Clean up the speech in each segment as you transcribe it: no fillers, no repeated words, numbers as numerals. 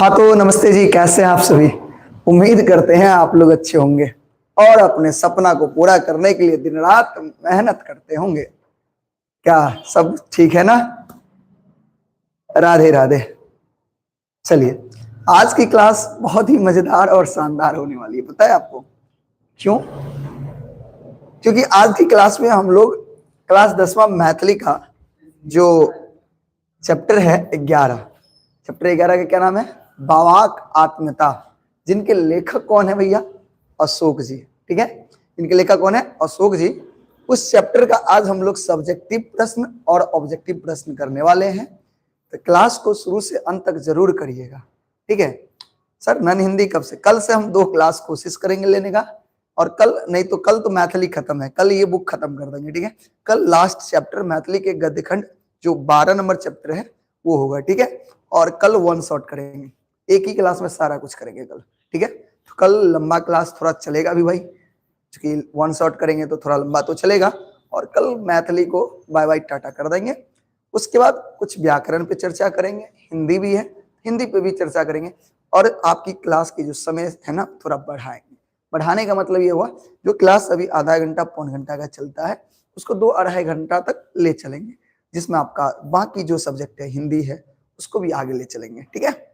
हाँ तो नमस्ते जी, कैसे हैं आप सभी। उम्मीद करते हैं आप लोग अच्छे होंगे और अपने सपना को पूरा करने के लिए दिन रात मेहनत करते होंगे। क्या सब ठीक है ना? राधे राधे। चलिए, आज की क्लास बहुत ही मजेदार और शानदार होने वाली है। पता है आपको क्यों? क्योंकि आज की क्लास में हम लोग क्लास 10वां मैथिली का जो चैप्टर है 11, चैप्टर 11 का क्या नाम है? बाबाक आत्मीयता, जिनके लेखक कौन है भैया? अशोक जी। ठीक है, इनके लेखक कौन है? अशोक जी। उस चैप्टर का आज हम लोग सब्जेक्टिव प्रश्न और ऑब्जेक्टिव प्रश्न करने वाले हैं, तो क्लास को शुरू से अंत तक जरूर करिएगा। ठीक है सर, नन हिंदी कब से? कल से हम 2 क्लास कोशिश करेंगे लेने का, और कल नहीं तो कल तो मैथिली खत्म है, कल ये बुक खत्म कर देंगे। ठीक है, कल लास्ट चैप्टर मैथिली के गद्यखंड जो 12 नंबर चैप्टर है वो होगा। ठीक है, और कल 1 शॉट करेंगे, एक ही क्लास में सारा कुछ करेंगे कल। ठीक है, तो कल लंबा क्लास थोड़ा चलेगा भी भाई, क्योंकि 1 शॉट करेंगे तो थोड़ा लंबा तो चलेगा। और कल मैथिली को बाय बाय टाटा कर देंगे। उसके बाद कुछ व्याकरण पे चर्चा करेंगे, हिंदी भी है, हिंदी पे भी चर्चा करेंगे। और आपकी क्लास की जो समय है ना थोड़ा बढ़ाएंगे। बढ़ाने का मतलब ये हुआ, जो क्लास अभी आधा घंटा पौन घंटा का चलता है उसको 2-2.5 घंटा तक ले चलेंगे, जिसमें आपका बाकी जो सब्जेक्ट है हिंदी है उसको भी आगे ले चलेंगे। ठीक है,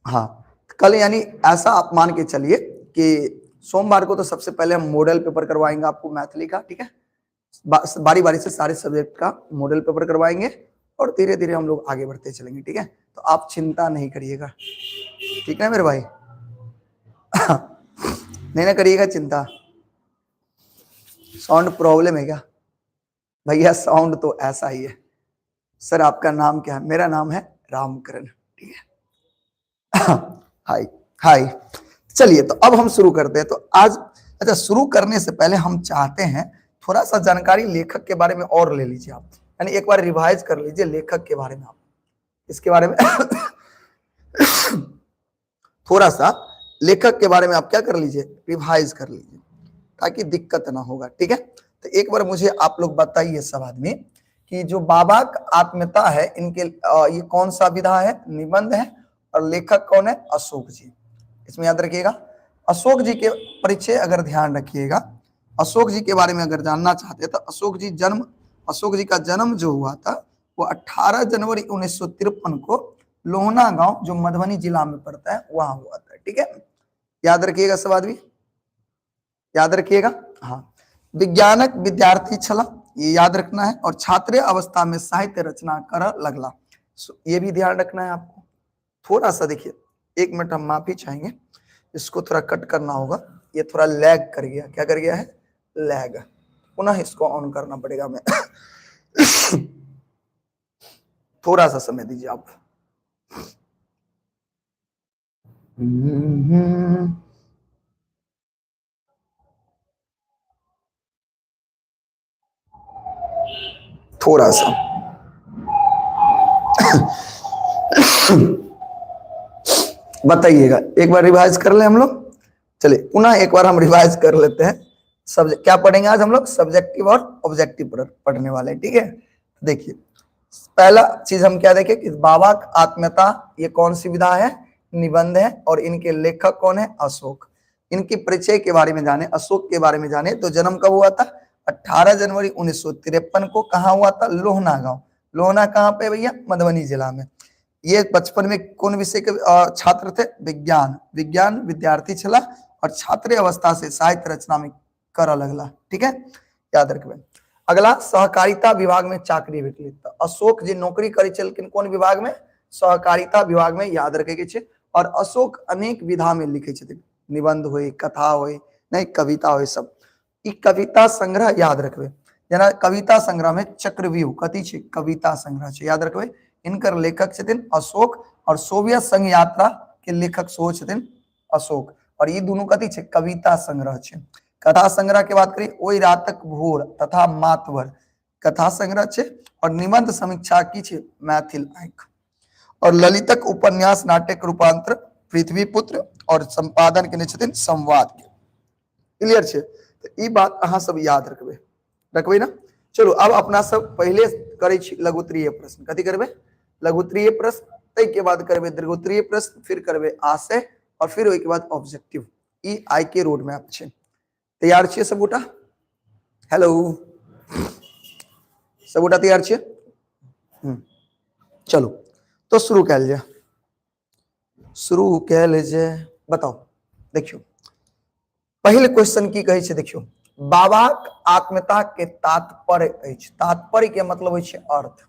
हाँ कल यानी ऐसा आप मान के चलिए कि सोमवार को तो सबसे पहले हम मॉडल पेपर करवाएंगे आपको मैथिली का। ठीक है, बारी बारी से सारे सब्जेक्ट का मॉडल पेपर करवाएंगे और धीरे धीरे हम लोग आगे बढ़ते चलेंगे। ठीक है, तो आप चिंता नहीं करिएगा। ठीक है मेरे भाई, नहीं ना करिएगा चिंता। साउंड प्रॉब्लम है क्या भैया? साउंड तो ऐसा ही है। सर आपका नाम क्या है? मेरा नाम है रामकरण। ठीक है, हाय हाय। चलिए तो अब हम शुरू करते हैं। तो आज अच्छा, शुरू करने से पहले हम चाहते हैं थोड़ा सा जानकारी लेखक के बारे में और ले लीजिए आप, यानी एक बार रिवाइज कर लीजिए लेखक के बारे में। आप इसके बारे में थोड़ा सा लेखक के बारे में आप क्या कर लीजिए, रिवाइज कर लीजिए, ताकि दिक्कत ना होगा। ठीक है, तो एक बार मुझे आप लोग बताइए सब आदमी कि जो बाबा का आत्मीयता है इनके ये कौन सा विधा है? निबंध है। और लेखक कौन है? अशोक जी। इसमें याद रखिएगा अशोक जी के परिचय अगर ध्यान रखिएगा, अशोक जी के बारे में अगर जानना चाहते हैं तो अशोक जी का जन्म जो हुआ था वो 18 जनवरी 1953 को लोहना गांव जो मधुबनी जिला में पड़ता है वहां हुआ था। ठीक है, याद रखिएगा सब आदमी, याद रखिएगा। हाँ, विज्ञानक विद्यार्थी छला, ये याद रखना है। और छात्र अवस्था में साहित्य रचना कर लगला, ये भी ध्यान रखना है आपको। थोड़ा सा देखिए, 1 मिनट हम माफी चाहेंगे, इसको थोड़ा कट करना होगा, ये थोड़ा लैग कर गया। क्या कर गया है? लैग। पुनः इसको ऑन करना पड़ेगा हमें। थोड़ा सा समय दीजिए आप। थोड़ा सा बताइएगा, एक बार रिवाइज कर ले हम लोग। चलिए पुनः एक बार हम रिवाइज कर लेते हैं। सब्जेक्ट क्या पढ़ेंगे आज हम लोग? सब्जेक्टिव और ऑब्जेक्टिव पढ़ने वाले हैं। ठीक है, देखिए पहला चीज हम क्या देखें कि बाबा का आत्मीयता ये कौन सी विधा है? निबंध है। और इनके लेखक कौन है? अशोक। इनके परिचय के बारे में जाने, अशोक के बारे में जाने तो जन्म कब हुआ था? 18 जनवरी 1953 को। कहाँ हुआ था? लोहना गांव। लोहना कहाँ पे भैया? मधुबनी जिला में। ये बचपन में कौन विषय के छात्र थे? विज्ञान, विज्ञान विद्यार्थी छला और छात्र अवस्था से साहित्य रचना में कर लगला। ठीक है, याद रखबे। अगला, सहकारिता विभाग में चाकरी भेटली। तो अशोक जी नौकरी करे छलखिन कोन विभाग में? सहकारिता विभाग में, याद रखे के छै। और अशोक अनेक विधा में लिखे छथिन, निबंध होय, कथा होय, नहीं कविता होय, सब। ई कविता संग्रह याद रखबे, जेना कविता संग्रह में चक्रव्यूह कथी छै? कविता संग्रह छै, याद रखबे। इनकर लेखक छथिन अशोक। और सोवियत संघ यात्रा के लेखक सेहो छथिन अशोक। और ई दुनू कथी छै? कविता संग्रह छै। कथा संग्रह के बात करी, ओहि रातक भोर तथा मातवर कथा संग्रह छै। और निबंध समीक्षा की छै? मैथिल आंख। और ललितक उपन्यास नाटक रूपांतर पृथ्वी पुत्र और संपादन केने छथिन संवाद के। क्लियर छै? तो ई बात अहाँ सब याद रखबे, रखबे ना? चलू अब अपना सब पहले करै छी लघुत्तरीय प्रश्न। कथी करबै? लघुत्तरीय प्रश्न, ताहिके बाद करबै दीर्घोत्तरीय प्रश्न, फिर करबै आशय, और फिर ओहिके बाद ऑब्जेक्टिव। ई आइ के रोड मैप छै। तैयार छियै सबगोटा? हेलो, सबगोटा तैयार छियै? चलू तो शुरू कयल जाय, शुरू कयल जाय। बताउ, देखियौ पहिल क्वेश्चन की कहै छै। देखियौ, बाबाक आत्मीयता के तात्पर्य अछि। तात्पर्य के मतलब होइ छै अर्थ,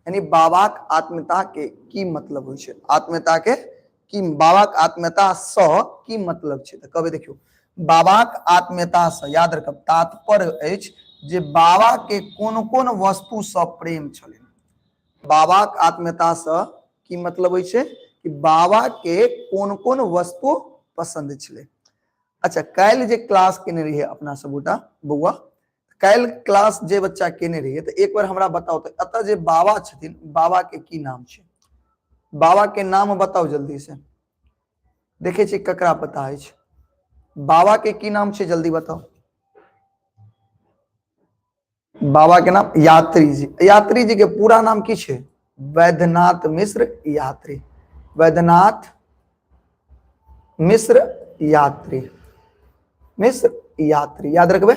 यानी बाबाक आत्मीयता के की मतलब होइ छै, आत्मीयता के की, बाबाक आत्मीयता सँ की मतलब छै। तऽ कहबै देखियौ, बाबाक आत्मीयता सँ याद रखब तात्पर्य अछि जे बाबा के कोन कोन वस्तु सँ प्रेम छलनि। बाबाक आत्मीयता सँ की मतलब होइ छै कि बाबा के कोन कोन वस्तु पसंद छलै। अच्छा, काल्हि जे क्लास केने रहियै अपना सब गोटा बौआ, काल्हि क्लास जे बच्चा केने रहियै, तऽ एक बार हमरा बताउ तऽ एतऽ जे बाबा छथिन, बाबा के की नाम छै? बाबा के नाम बताउ जल्दी से, देखे छी ककरा पता अछि। बाबा के की नाम छै, जल्दी बताउ। बाबा के नाम यात्री जी। यात्री जी के पूरा नाम की छै? वैद्यनाथ मिश्र यात्री। वैद्यनाथ मिश्र यात्री, मिश्र यात्री, याद रखबे।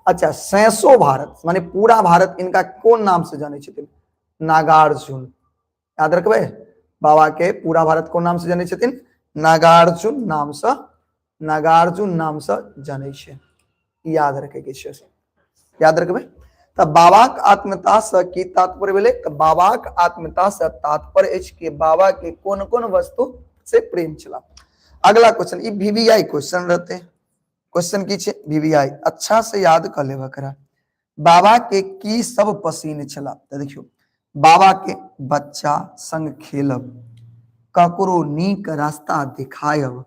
अच्छा, सैसो भारत माने पूरा भारत इनका कोन नाम से जाने छथिन? नागार्जुन। याद रखबे, बाबा के पूरा भारत कोन नाम से जाने छथिन? नागार्जुन नाम से, नागार्जुन नाम से जाने छै। याद रखे के छै, याद रखबे। तऽ बाबाक आत्मीयता से की तात्पर्य भेलै? तऽ बाबाक आत्मीयता से तात्पर्य अछि कि बाबा के कोन कोन वस्तु से प्रेम छला। अगला क्वेश्चन, ई वीवीआई क्वेश्चन रहते। क्वेश्चन की छै? वीवीआई, अच्छा से याद कर लेब एकरा। बाबा के की सब पसीन छला? तऽ देखियौ, बाबा के बच्चा संग खेलब, ककरो नीक रास्ता दिखायब,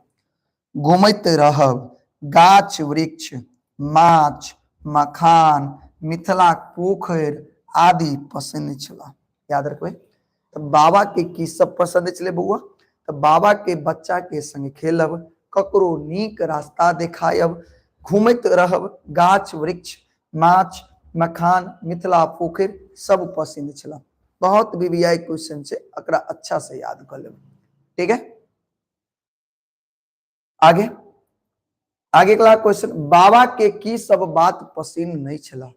घुमैत रहब, गाछ वृक्ष, माछ मखान, मिथिला पोखरि आदि पसंद छला। याद रखबै। तऽ बाबा के की सब पसंद छलै बौआ? तऽ बाबा के बच्चा के संग खेलब, ककरो नीक रास्ता देखायब, घूमैत रहब, गाछ वृक्ष, माछ मखान, मिथिला पोखरि सब पसंद छला। बहुत वीवीआई क्वेश्चन छै, एकरा अच्छा से याद कर लेब, ठीक है। आगे, आगे अगला क्वेश्चन, बाबा के की सब बात पसंद नहीं छला?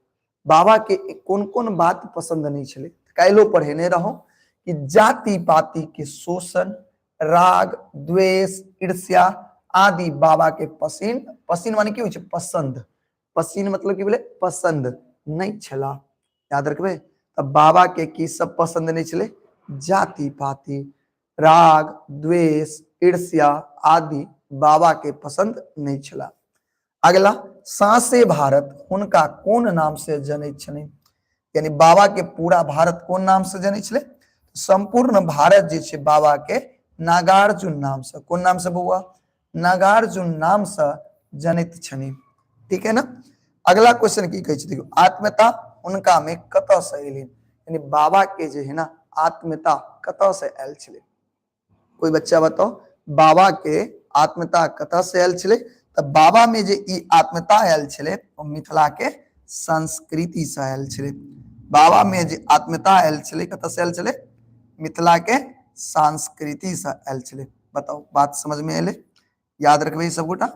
बाबा के कोन कोन बात पसंद नहीं छले? काल्हो पढ़ेने रहो कि जाति पाति के शोषण, राग द्वेष, ईर्ष्या आदि बाबा के पसीन, पसीन माने की होइ छै? पसंद, पसीन मतलब की भेलै? पसंद नहीं छला। याद रखबे। तऽ बाबा के की सब पसंद नहीं छले? जाति पाति, राग द्वेष, ईर्ष्या आदि बाबा के पसंद नहीं छला। अगला, सासे भारत हुनका कोन नाम से जनै छलनि? यानी बाबा के पूरा भारत कोन नाम से जनै छलै? संपूर्ण भारत जे छै बाबा के नागार्जुन नाम से। कोन नाम से बौआ? नागार्जुन नाम से जनैत छनि, ठीक है ना। अगला क्वेश्चन की कहै छै? देखियौ, आत्मीयता हुनका में कतऽ से एलनि? यानी बाबा के जे है ना आत्मीयता कतऽ से आयल छलै? कोई बच्चा बताओ, बाबा के आत्मीयता कतऽ से आयल छलै? तऽ बाबा में जे ई आत्मीयता आयल छलै ओ मिथिला के संस्कृति से आयल छलै। बाबा में जे आत्मीयता आयल छलै कतऽ से आयल छलै? मिथिला के संस्कृति से आयल छलै। बताओ, बात समझ में एलै? याद रखबै सबगोटा।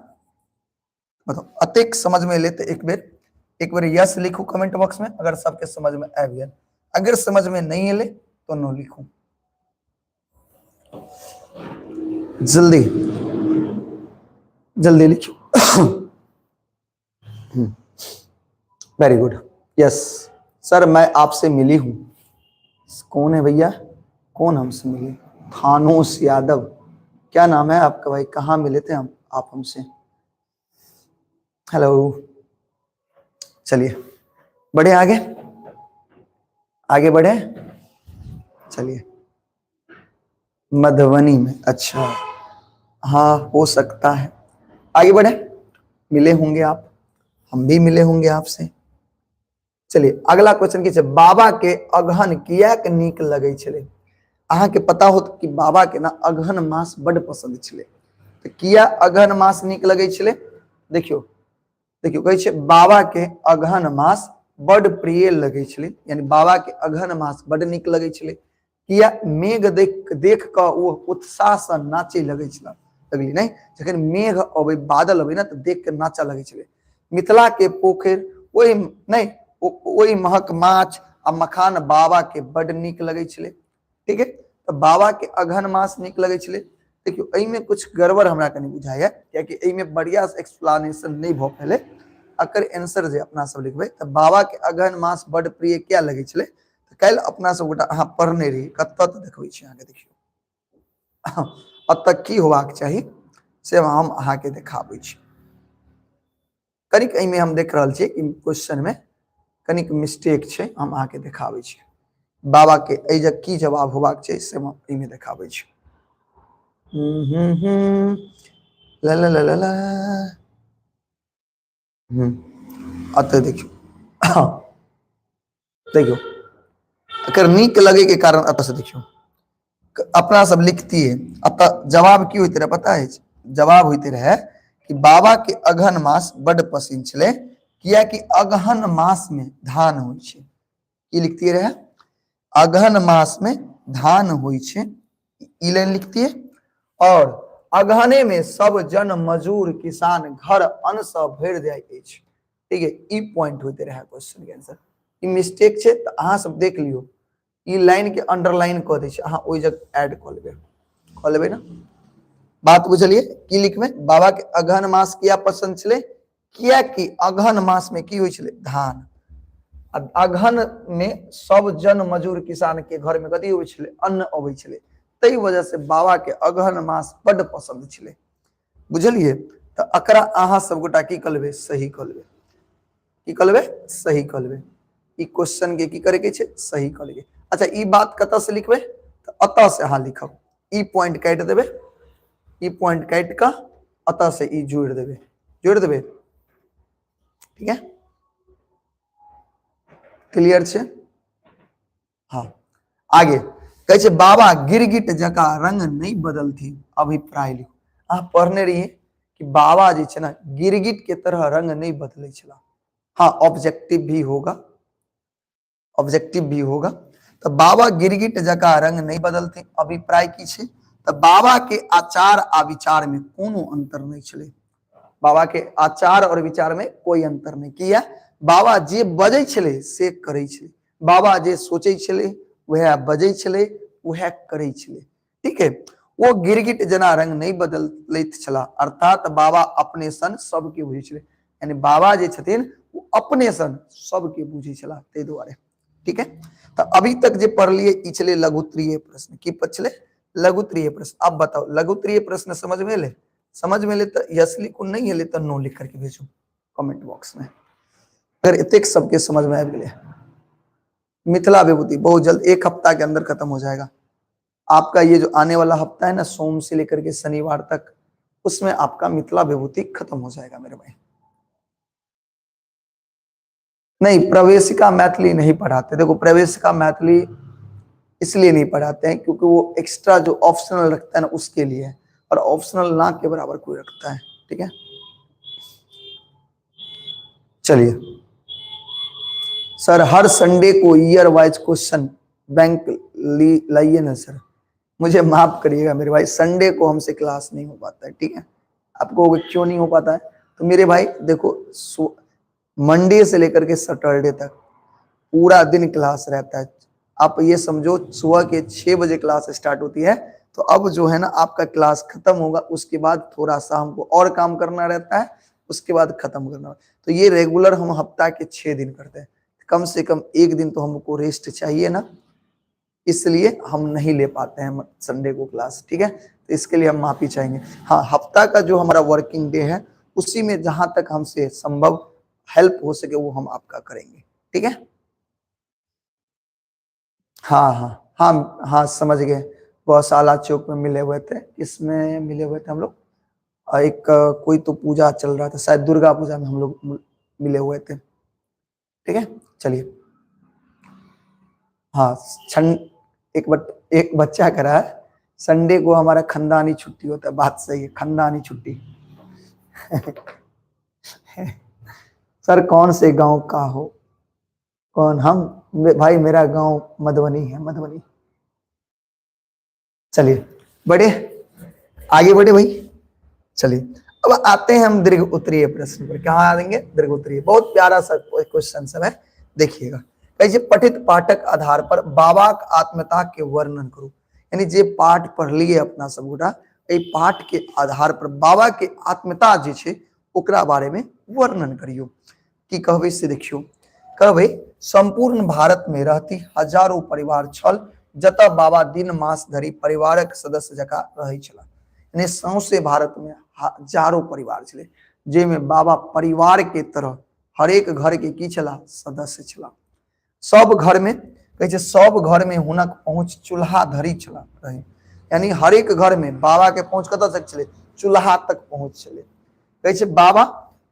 बताओ, अतेक समझ में एलै तऽ एक बेर यस लिखू कमेंट बॉक्स में, अगर सबके समझ में आबि गेल। अगर समझ में नहीं एलै तो नो लिखू, जल्दी जल्दी लिखू। वेरी गुड, यस सर मैं आपसे मिली हूं। कौन है भैया, कौन हमसे मिले? थानोस यादव, क्या नाम है आपका भाई, कहाँ मिले थे हम आप हमसे? हेलो, चलिए बढ़े आगे, आगे बढ़े, चलिए मधुबनी में, अच्छा हाँ हो सकता है। आगे बढ़े, मिले होंगे आप, हम भी मिले होंगे आपसे। चलिए अगला क्वेश्चन की छै, बाबा के अगहन कियाक नीक लगै छलै? अहाँ के पता होत कि बाबा के ना अगहन मास बड पसंद छलै, तऽ किया अगहन मास नीक लगै छलै? देखियौ, देखियौ कहै छै बाबा के अगहन मास बड प्रिय लगै छलै, यानी बाबा के अगहन मास बड नीक लगै छलै। किया मेघ देख देख कऽ ओ उत्साहसँ नाचे लगै छल लगली नहि। जखन मेघ अबै, बादल अबै ने, तऽ देख कऽ नाचऽ लगै छलै। मिथिला के पोखरि ओहि नहि ओहि महक माछ आ मखान बाबा के बड नीक लगै छलै। ठीक है, तऽ बाबा के अगहन मास नीक लगै छलै। देखियौ, एहिमे कुछ गड़बड़ हमरा कनि बुझाइया, कियाकि एहिमे बढ़िया से एक्सप्लेनेशन नहि भऽ पेलै। एकर आंसर जे अपना सब लिखबै तऽ बाबा के अगहन मास बड प्रिय किया लगै छलै, तऽ काल्हि अपना सब गोटा अहाँ पढ़ने रही कतऽ, तऽ देखबै छी अहाँके। देखियौ, एतऽ की होबाक चाही से हम अहाँके देखाबै छी। कनिक एहिमे हम देख रहल छियै कि क्वेश्चन में कनिक मिस्टेक छै, हम अहाँके देखाबै छी। बाबा के एहि जग की जवाब होबाक छै से हम एहिमे देखाबै छी। ला ला ला ला ला। अतः देखियौ, देखियौ एकर नीक लगे के कारण अतः से देखियौ अपना सब लिखतिए। अतः जवाब की होते रहे पता है? जवाब होते रहे कि बाबा के अगहन मास बड पसिन छलै, कियाकि अगहन मास में धान होइ छै। की लिखतिए रहे? अगहन मास में धान होइ छै, ई लाइन लिखतिए। और अगहने में सब जन मजूर किसान घर अन्न से भरि जाइत अछि। ठीक है, ई पॉइंट होते रहे क्वेश्चन के आंसर। ई मिस्टेक छै तऽ अहाँ सब देख लियौ, ई लाइन के अंडरलाइन कऽ दै छै, अहाँ ओहि जगह ऐड कऽ लेबै, कऽ लेबै ने। बात बुझलियै? की लिखबै? बाबा के अगहन मास किया पसंद छलै? कियाकि अगहन मास में की होइ छलै? धान। आ अगहन में सब जन मजूर किसान के घर में कथी होइ छलै? अन्न अबै छलै। ताहि वजह से बाबा के अगहन मास बड्ड पसंद छलै। बुझलियै? तऽ एकरा अहाँ सब गोटा की कऽ लेबै? सही कऽ लेबै। की कऽ लेबै? सही कऽ लेबै। ई क्वेश्चन के की करे के छै? सही कऽ लेबै। अच्छा, ई बात कतऽ से लिखबै? तऽ एतऽ से अहाँ लिखब। ई पॉइंट काटि देबै, ई पॉइंट काटि कऽ एतऽ से ई जोड़ि देबै, जोड़ि देबै। ठीक है, क्लियर छै? हाँ, आगे कहै छै बाबा गिरगिट जकाँ रंग नहि बदलथिन, अभिप्राय लिखू। अहाँ पढ़ने रहियै कि बाबा जे छै ने गिरगिट के तरह रंग नहि बदलै छला। हाँ, ऑब्जेक्टिव भी होगा, ऑब्जेक्टिव भी होगा। तऽ बाबा गिरगिट जकाँ रंग नहि बदलथिन, अभिप्राय की छै? तऽ बाबा के आचार आ विचार में कोनो अंतर नहि छलै। बाबा के आचार और विचार में कोई अंतर नहीं। किया? बाबा जे बजै छलै से करै छलै, बाबा जे सोचै छलै वएह बजै छलै, वएह करै छलै। ठीक है, ओ गिरगिट जेना रंग नहि बदलैत छलाह, अर्थात बाबा अपने सन सबके बुझै छलै। यानी बाबा जे छथिन ओ अपने सन सबके बुझै छलाह, ताहि दुआरे। ठीक है, तऽ अभी तक जे पढ़लियै ई छलै लघुत्तरीय प्रश्न। की छलै? लघुत्तरीय प्रश्न। अब बताओ, लघुत्तरीय प्रश्न समझ में एलै? समझ में एलै तऽ यस लिखू, नहीं एलै तऽ नो लिख करके भेजू कमेंट बॉक्स में। अगर एतेक सबके समझ में आबि गेलै। मिथिला विभूति बहुत जल्द एक हफ्ता के अंदर खत्म हो जाएगा आपका। ये जो आने वाला हफ्ता है ना, सोम से लेकर के शनिवार तक, उसमें आपका मिथिला विभूति खत्म हो जाएगा मेरे भाई। नहीं, प्रवेशिका मैथिली नहीं पढ़ाते। देखो, प्रवेशिका मैथिली इसलिए नहीं पढ़ाते हैं क्योंकि वो एक्स्ट्रा जो ऑप्शनल रखता है ना उसके लिए है, और ऑप्शनल ना के बराबर कोई रखता है। ठीक है, चलिए सर, हर संडे को ईयर वाइज क्वेश्चन बैंक लाइए ना सर। मुझे माफ करिएगा मेरे भाई, संडे को हमसे क्लास नहीं हो पाता है। ठीक है, आपको क्यों नहीं हो पाता है? तो मेरे भाई देखो, मंडे से लेकर के सैटरडे तक पूरा दिन क्लास रहता है। आप ये समझो सुबह के 6 बजे क्लास स्टार्ट होती है, तो अब जो है ना आपका क्लास खत्म होगा, उसके बाद थोड़ा सा हमको और काम करना रहता है, उसके बाद खत्म करना। तो ये रेगुलर हम हफ्ता के 6 दिन करते हैं, कम से कम एक दिन तो हमको रेस्ट चाहिए ना, इसलिए हम नहीं ले पाते हैं संडे को क्लास। ठीक है, तो इसके लिए हम माफी चाहेंगे। हाँ, हफ्ता का जो हमारा वर्किंग डे है उसी में जहां तक हमसे संभव हेल्प हो सके वो हम आपका करेंगे। ठीक है, हाँ हाँ हाँ हाँ, समझ गए। गौशाला चौक में मिले हुए थे। किसमें मिले हुए थे हम लोग? एक कोई तो पूजा चल रहा था, शायद दुर्गा पूजा में हम लोग मिले हुए थे। ठीक है, चलिए। हाँ, एक बच्चा करा है, संडे को हमारा खानदानी छुट्टी होता है। बात सही है, खानदानी छुट्टी। सर कौन से गांव का हो? कौन हम? भाई मेरा गांव मधुबनी है, मधुबनी। चलिए बढ़े, आगे बढ़े भाई। चलिए अब आते हैं हम दीर्घ उत्तरीय प्रश्न पर। कहाँ आएंगे? दीर्घ उत्तरीय। बहुत प्यारा सा क्वेश्चन सब है, देखिएगा। कहे पठित पाठक आधार पर बाबा आत्मता के वर्णन करू। यानी जे पाठ पढ़ लिए अपना सब गोटा, एहि पाठ के आधार पर बाबा के आत्मता जे छै ओकरा बारे में वर्णन करियो। की कहबै से देखियो। कहबै संपूर्ण भारत में रहती हजारों परिवार छल जतऽ बाबा दिन मास धरि परिवारक सदस्य जकाँ रहै छलाह। यानी सौंसे भारत में हजारों परिवार छलै जाहिमे बाबा परिवार के तरह हरेक घर के की छलाह? सदस्य छलाह। सब घर में कहै छै सब घर में हुनक पहुंच चूल्हा धरि छलाह रहे। यानी हरेक घर में बाबा के पहुंच कतऽ तक छलै? चूल्हा तक पहुंच छलै। कहै छै बाबा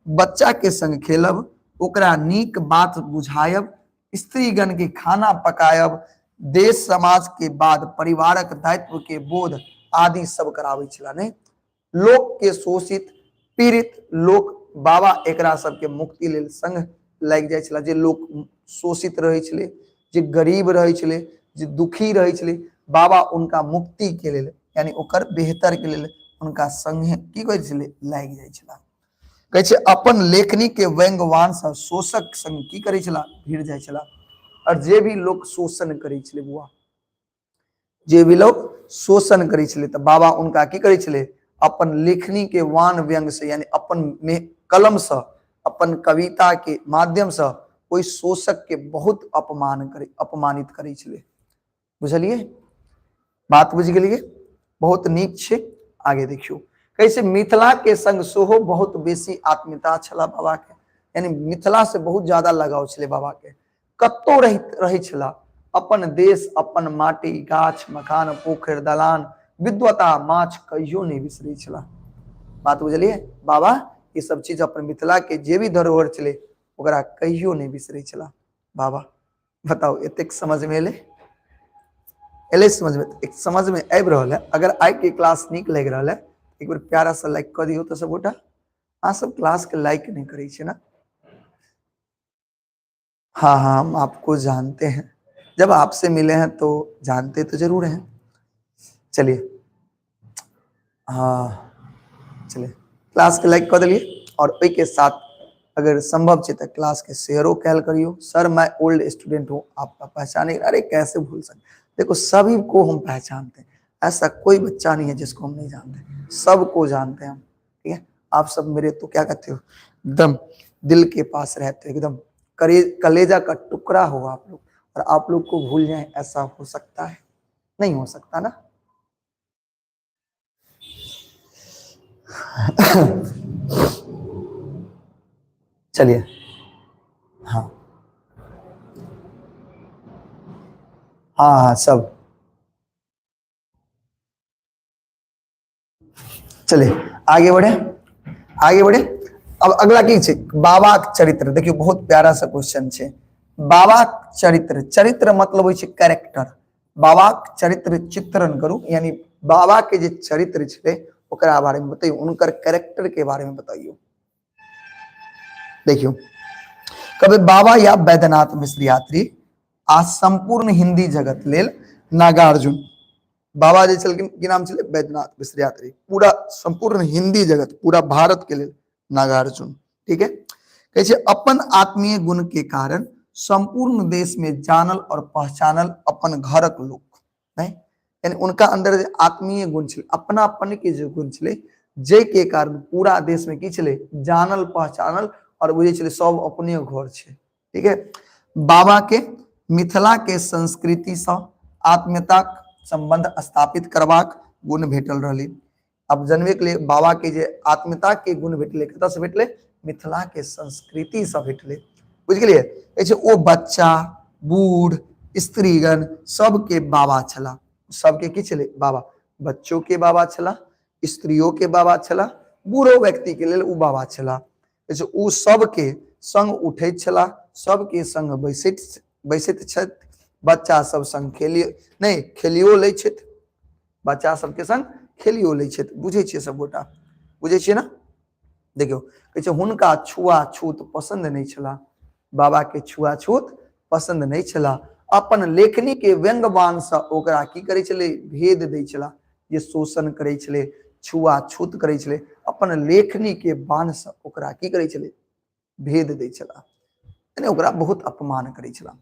बच्चा के संग खेलब, ओकरा नीक बात बुझायब, स्त्रीगण के खाना पकायब, देश समाज के बाद परिवारक दायित्व के बोध आदि सब कराबै छलाह। नहीं लोक के शोषित पीड़ित लोक बाबा एकरा सबके मुक्ति लेल संग लागि जाइ छलाह। जे लोक शोषित रहै छलै, जे गरीब रहै छलै, जे दुखी रहै छलै, बाबा उनका मुक्ति के लेल यानी ओकर बेहतर के लेल उनका संगे की कहै छलै? लागि जाइ छलाह। कहै छै अपन लेखनी के व्यंग्यवान सँ शोषक संग की करै छलाह? भिड़ जाइ छलाह। और जे भी लोक शोषण करै छलै बुआ, जे भी लोग शोषण करै छलै तऽ बाबा उनका की करै छलै? अपन लेखनी के वान व्यंग से यानी अपन कलम से, अपन कविता के माध्यम से ओहि शोषक के बहुत अपमान करे, अपमानित करै छलै। बुझलिए बात? बुझि गेलिए? बहुत नीक छै। आगे देखियो कैसे मिथिला के संग सेहो बहुत बेसी आत्मीयता छला बाबा के, यानी मिथिला से बहुत ज्यादा लगाव छलै बाबा के। कतौ रहै छला, अपन देश, अपन माटी, गाछ, मकान, पोखरि, दलान, विद्वता, माछ कहियो नहि बिसरै छला। बात बुझलिए? बाबा ई सब चीज अपन मिथिला के जे भी धरोहर छलै ओकरा कहियो नहि बिसरै छला बाबा। बताउ एतेक समझ में एलै? एलै समझ में? एक समझ में आबि रहल है? अगर आइ के क्लास नीक लागि रहल है एक बेर प्यारा सा लाइक कऽ दियौ तऽ सबगोटा। अहाँ सब क्लास के लाइक नहि करै छियै ना? हाँ हाँ हम आपको जानते हैं, जब आपसे मिले हैं तो जानते तो जरूर हैं। चलिए हाँ चलिए क्लास के लाइक कर दिलिए और ओहि के साथ अगर संभव है तो क्लास के शेयरो कैल करियो। सर मैं ओल्ड स्टूडेंट हूँ, आपका पहचाने, अरे कैसे भूल सकते, देखो सभी को हम पहचानते हैं, ऐसा कोई बच्चा नहीं है जिसको हम नहीं जानते, सबको जानते हैं हम, ठीक है। आप सब मेरे तो क्या कहते हो, एकदम दिल के पास रहते हो, एकदम कलेजा का टुकड़ा हो आप लोग, और आप लोग को भूल जाए ऐसा हो सकता है? नहीं हो सकता ना। चलिए हाँ हाँ हाँ सब चलिए आगे बढ़े, आगे बढ़े। अब अगला की छै? बाबा के चरित्र। देखियो बहुत प्यारा सा क्वेश्चन छै। बाबा के चरित्र, चरित्र मतलब होइ छै कैरेक्टर। बाबा के चरित्र चित्रण करू, यानी बाबा के जे चरित्र छलै ओकरा बारे में बतैयौ, उनकर कैरेक्टर के बारे में बतैयौ। देखियो कभी बाबा या बैद्यनाथ मिश्र यात्री आ संपूर्ण हिंदी जगत लेल नागार्जुन। बाबा जे छलखिन की नाम छलै? बैद्यनाथ मिश्र यात्री। पूरा संपूर्ण हिंदी जगत, पूरा भारत के लेल नागार्जुन, ठीक है। कहै छै अपन आत्मीय गुण के कारण संपूर्ण देश में जानल और पहचानल अपन घरक लोक, नहीं यानी उनका अंदर जे आत्मीय गुण छलै, अपनापन के जे गुण छलै, जे के कारण पूरा देश में की छलै? जानल पहचानल और बुझै छलै सब अपने घर छै, ठीक है। बाबा के मिथिला के संस्कृति सँ आत्मीयता संबंध स्थापित करबाक गुण भेटल रहलै। अब जनबे के लिए बाबा के जे आत्मीयता के गुण भेटलै कतऽ से भेटलै? मिथिला के संस्कृति से भेटलै, बुझि गेलियै। कहै छै ओ बच्चा, बूढ़, स्त्रीगण सबके बाबा छलाह, सबके की छलै? बाबा। बच्चो के बाबा छलाह, स्त्रियों के बाबा छलाह, बूढ़ो व्यक्ति के लेल ओ बाबा छलाह। कहै छै ओ सबके संग उठैत छलाह, सबके संग बैसैत बैसैत छथि, बच्चा सब संग खेली नहि खेलियो लै छथि, बच्चा सबके संग खेलियो लै छथि। बुझै छियै सबगोटा? बुझै छियै ने? देखियौ कहै छै हुनका छुआछूत पसन्द नहि छलाह, बाबा के छुआछूत पसन्द नहि छलाह। अपन लेखनी के व्यंग्यवान से ओकरा की करै छलै, भेद दै छला, जे शोषण करै छलै, छुआछूत करै छलै, अपन लेखनी के बाण से ओकरा की करै छलै, भेद दै छला, यानी ओकरा बहुत अपमान करै छला।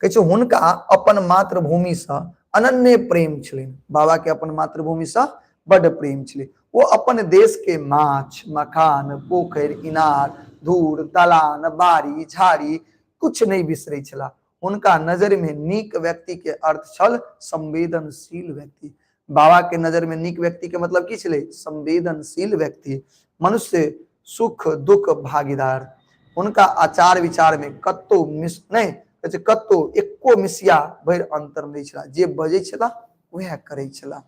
कहै छै हुनका अपन मातृभूमि से अनन्य प्रेम छलनि। बाबा के अपन मातृभूमि से बड प्रेम छलै। ओ अपन देश के माछ, मखान, पोखरि, इनार, धूर, दलान, बाड़ी, झाड़ी कुछ नहीं बिसरै छला। हुनका नजर में नीक व्यक्ति के अर्थ छल संवेदनशील व्यक्ति। बाबा के नजर में नीक व्यक्ति के मतलब की छलै, संवेदनशील व्यक्ति, मनुष्य सुख दुख भागीदार। हुनका आचार विचार में कतौ मिस नहीं, कहै छै कतौ एको मिसिया भरि अंतर नहीं छला। जे बजै छला वएह करै छला,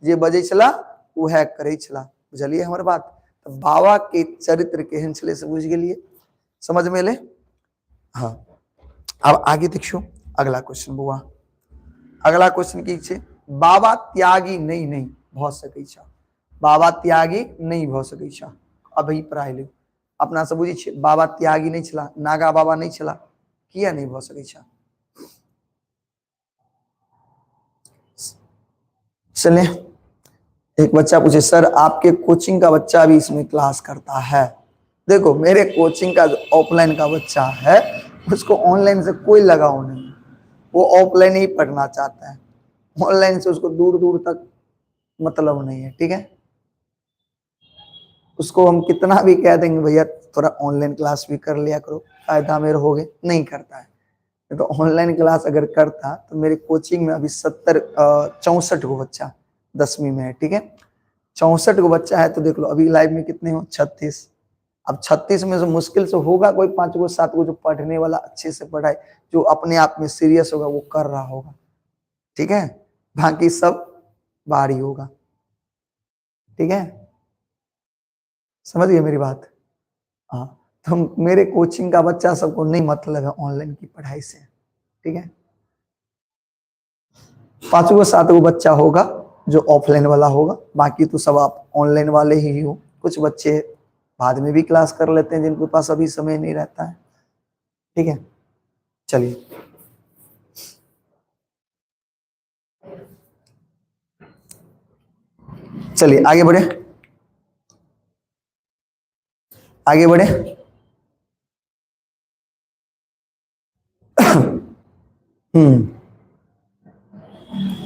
जे बजै छला वएह करै छला। बुझलियै हमर बात? तऽ बाबा के चरित्र केहन छलै से बुझि गेलियै, समझ में एलै? हाँ, अब आगे देखियो अगला क्वेश्चन बौआ। अगला क्वेश्चन की छै, बाबा त्यागी नहीं नहीं भऽ सकै छ, बाबा त्यागी नहीं भऽ सकै छ। अभिप्राय ले अपना सब बुझै छियै, बाबा त्यागी नहीं छला, नागा बाबा नहीं छला, किया नहीं भऽ सकै छ? चले, एक बच्चा पूछे सर आपके कोचिंग का बच्चा भी इसमें क्लास करता है। देखो मेरे कोचिंग का जो ऑफलाइन का बच्चा है उसको ऑनलाइन से कोई लगाव नहीं, वो ऑफलाइन ही पढ़ना चाहता है, ऑनलाइन से उसको दूर दूर तक मतलब नहीं है। ठीक है, उसको हम कितना भी कह देंगे भैया थोड़ा ऑनलाइन क्लास भी कर लिया करो, फायदा मेरे हो गए, नहीं करता है। तो ऑनलाइन क्लास अगर करता तो मेरे कोचिंग में अभी 64 गो बच्चा 10वीं में है। ठीक है, 64 गो बच्चा है तो देख लो अभी लाइव में कितने हो, 36। अब 36 में से मुश्किल से होगा कोई 5 गो 7 गो जो पढ़ने वाला अच्छे से पढ़ाए, जो अपने आप में सीरियस होगा वो कर रहा होगा। ठीक है, बाकी सब बाहरी होगा। ठीक है, समझ गए मेरी बात? हाँ, तो मेरे कोचिंग का बच्चा सबको नहीं मतलब है ऑनलाइन की पढ़ाई से। ठीक है, 5 गो 7 गो बच्चा होगा जो ऑफलाइन वाला होगा, बाकी तो सब आप ऑनलाइन वाले ही हो। कुछ बच्चे बाद में भी क्लास कर लेते हैं जिनके पास अभी समय नहीं रहता है। ठीक है, चलिए चलिए आगे बढ़े, आगे बढ़े।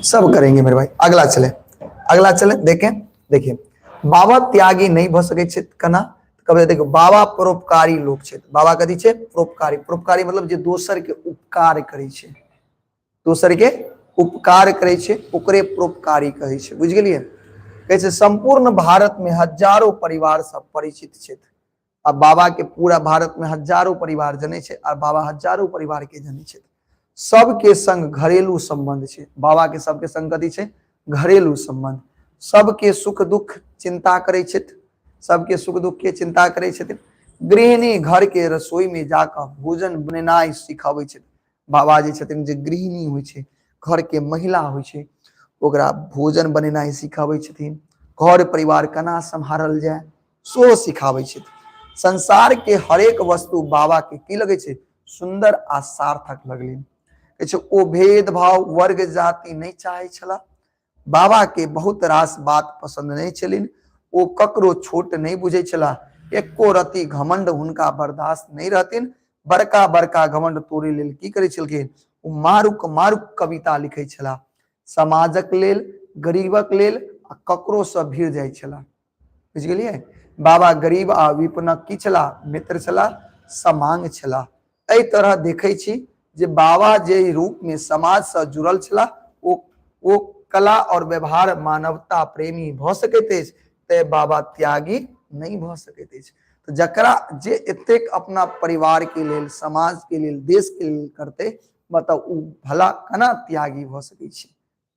सब करेंगे मेरे भाई। अगला चले, अगला चले, देखें, देखिए बाबा त्यागी नहीं भ सकै छै कना, कभी देखो बाबा परोपकारी लोक छै। बाबा कथी छै? परोपकारी। परोपकारी मतलब जे दोसर के उपकार करै छै, दोसर के उपकार करै छै ओकरे परोपकारी कहै छै। बुझि गेलियै? कहै छै संपूर्ण भारत में हजारों परिवार सब परिचित छथि। आ बाबा के पूरा भारत में हजारों परिवार जनै छै आ बाबा हजारों परिवार के जनै छथि। सबके संग घरेलू संबंध छै। बाबा के सबके संग कथी छै? घरेलू संबंध। सबके सुख दुख चिंता करै छथि, सबके सुख दुख के चिंता करै छथिन। गृहिणी घर के रसोई में जाकऽ भोजन बनेनाइ सिखबै छथि। बाबा जे छथिन जे गृहिणी होइ छै, घर के महिला होइ छै, ओकरा भोजन बनेनाइ सिखबै छथिन, घर परिवार केना सम्हारल जाय सेहो सिखाबै छथिन। संसार के हरेक वस्तु बाबा के की लगै छै? सुंदर आ सार्थक लगलिन। कहै छै ओ भेदभाव वर्ग जाति नहि चाहै छला। बाबा के बहुत रास बात पसंद नहीं छलिन। ओ ककरो छोट नहीं बुझै छला। एको रति घमंड हुनका बर्दाश्त नहीं रहतिन। बड़का बड़का घमंड तोड़े लेल की करै छलखिन? ओ मारुक मारुक कविता लिखै छला। समाजक लेल, गरीबक लेल आ ककरो से भीड़ जाइ छला। बुझि गेलियै? बाबा गरीब आ विपनक की छला? मित्र छला, समांग छला। एहि तरह देखै छी जे बाबा जे रूप में समाज से जुड़ल छला ओ कला और व्यवहार मानवता प्रेमी भऽ सकैत अछि, ते बाबा त्यागी नहीं भऽ सकैत अछि। तो जकरा जे एतेक अपना परिवार के लेल, समाज के लेल, देश के लेल करते, बताउ उ भला केना त्यागी भऽ सकै छै?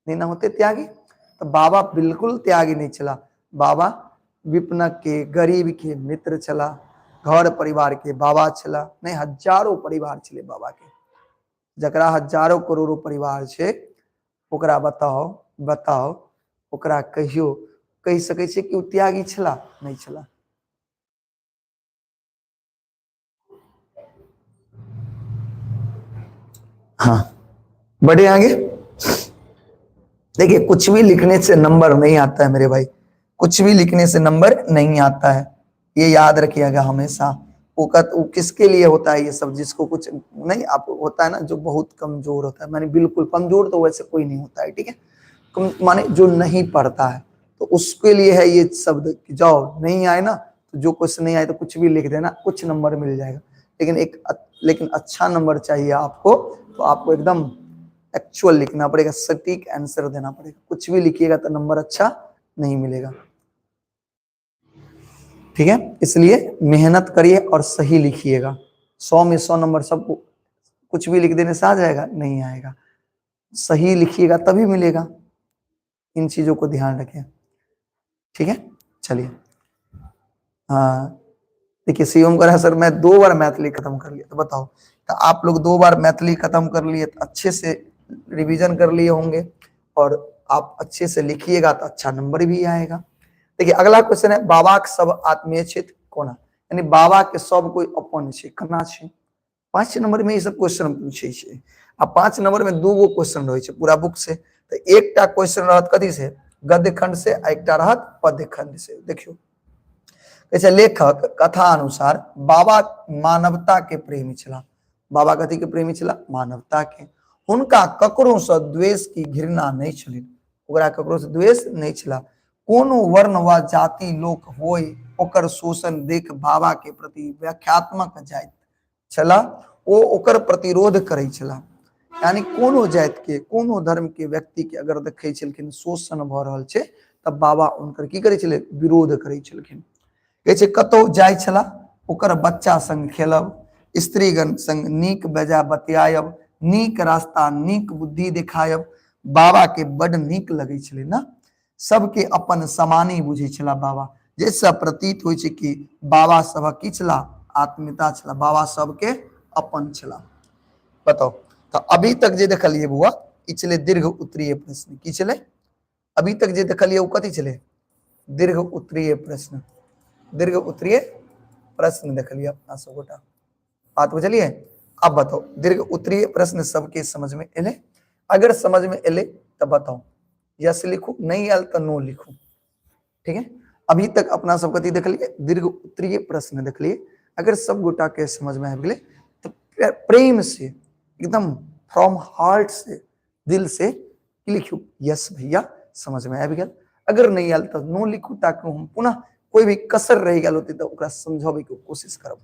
नहीं ना होते त्यागी। तो बाबा बिल्कुल त्यागी नहीं छला। बाबा विपनक के, गरीब के मित्र छला, घर परिवार के बाबा छला। नहीं, हजारों परिवार छले बाबा के। जकरा हजारों करोड़ों परिवार छै ओकरा बताओ, बताओ ओकरा कहियो कहि सकै छै कि ओ त्यागी छला? नहीं छला। हाँ, बढ़े आगे। देखिए कुछ भी लिखने से नंबर नहीं आता है मेरे भाई, कुछ भी लिखने से नंबर नहीं आता है, ये याद रखिएगा हमेशा। वो किसके लिए होता है ये सब, जिसको कुछ नहीं आप होता है ना, जो बहुत कमजोर होता है, माने बिल्कुल कमजोर तो वैसे कोई नहीं होता है, ठीक है, माने जो नहीं पढ़ता है तो उसके लिए है ये शब्द कि जाओ नहीं आए ना तो जो क्वेश्चन नहीं आए तो कुछ भी लिख देना, कुछ नंबर मिल जाएगा। लेकिन लेकिन अच्छा नंबर चाहिए आपको तो आपको एकदम एक्चुअल लिखना पड़ेगा, सटीक आंसर देना पड़ेगा। कुछ भी लिखिएगा तो नंबर अच्छा नहीं मिलेगा, ठीक है। इसलिए मेहनत करिए और सही लिखिएगा। 100 में 100 नंबर सबको कुछ भी लिख देने से आ जाएगा? नहीं आएगा। सही लिखिएगा तभी मिलेगा। इन चीजों को ध्यान रखें, ठीक है। चलिए, हाँ देखिए सीएम करा सर मैं 2 बार मैथिली खत्म कर लिया, तो बताओ तो आप लोग 2 बार मैथिली खत्म कर लिए तो अच्छे से रिवीजन कर लिए होंगे और आप अच्छे से लिखिएगा तो अच्छा नंबर भी आएगा। देखिए अगला क्वेश्चन है, बाबा के सब आत्मीय क्षेत्र कोना, यानी बाबा के सब कोई अपन छे कना छे। 5 नंबर में ये सब क्वेश्चन पूछे छे। आ 5 नंबर में 2 गो क्वेश्चन रहे छे पूरा बुक से, तो एकटा क्वेश्चन रहत कथी से, गद्य खंड से, आ एकटा रहत पद्य खंड से। देखियो कैसे लेखक कथा अनुसार बाबा मानवता के प्रेमी छला। बाबा कथी के प्रेमी छला? मानवता के। हुनका ककरो से द्वेष की घृणा नहीं छलनि, ओकरा ककरो से द्वेष नहीं छला। कोनो वर्ण वा जाति लोक होय ओकर शोषण देख बाबा के प्रति व्याख्यात्मक जाइत छला, ओ ओकर प्रतिरोध करै छला। यानी कोनो जाति के कोनो धर्म के व्यक्ति के अगर देखै छलखिन शोषण भ रहल छै तब बाबा उनकर की करै छलै, विरोध करै छलखिन। कहै छै कतौ जाइ छला ओकर बच्चा संग खेलब, स्त्रीगण संग नीक बेजा बतियायब, नीक रास्ता नीक बुद्धि देखायब, बाबा के बड नीक लगै छलै ना। सबके अपन समाने बुझै छला बाबा, जैसे प्रतीत होइ छै कि बाबा सबक की छला, आत्मीयता छला, बाबा सबके अपन छला। बताओ तो अभी तक जे देखलिए बुआ ई छलै दीर्घ उत्तरीय प्रश्न। की छलै अभी तक जे देखलिए ओ कथी छलै? दीर्घ उत्तरीय प्रश्न। दीर्घ उत्तरीय प्रश्न देखलिए अपना सब गोटा, बात बुझलिए। अब बताओ दीर्घ उत्तरीय प्रश्न सबके समझ में एले? अगर समझ में एले तो बताओ, यस लिखू, नहीं आयल तो नो लिखू, ठीक है। अभी तक अपना सब कथी देखलिए? दीर्घ उत्तरीय प्रश्न देखलिए। अगर सब गोटा के समझ में आबि गेलै तो प्रेम से एकदम फ्रॉम हार्ट से दिल से लिखू यस भैया समझ में आबि गेल। अगर नहीं आयल तो नो लिखू, ताकि हम पुनः कोई भी कसर रहि गेल होतै तो ओकरा समझाबै के कोशिश करब।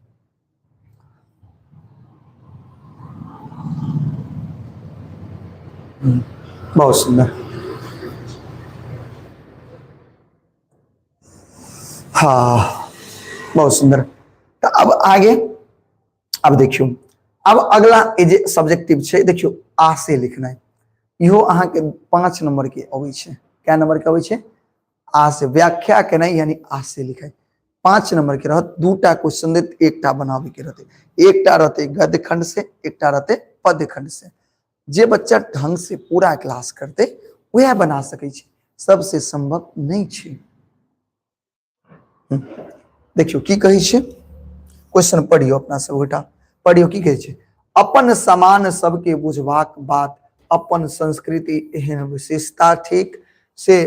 बहुत सुंदर। हाँ बहुत सुंदर। तो अब आगे अब देखियो, अब अगला ई जे सब्जेक्टिव छै, देखियो आ से लिखनाइ, इहो अहाँ के 5 नंबर के अबै छै। कै नंबर के अबै छै? आ से व्याख्या केनाइ, यानी आ से लिखाइ। 5 नंबर के रहत, 2टा क्वेश्चन देत, एकटा बनाबे के रहते, एकटा रहते गद्य खंड से, एकटा रहते पद्य खंड से। जे बच्चा ढंग से पूरा क्लास करते वह बना सकै छै, सबसे संभव नहीं छै। देखियो की कहै छै क्वेश्चन, पढ़ियो अपना सब गोटा पढ़ियो की कहै छै। अपन समान सबके बुझबाक बात अपन संस्कृति एहन विशेषता ठीक से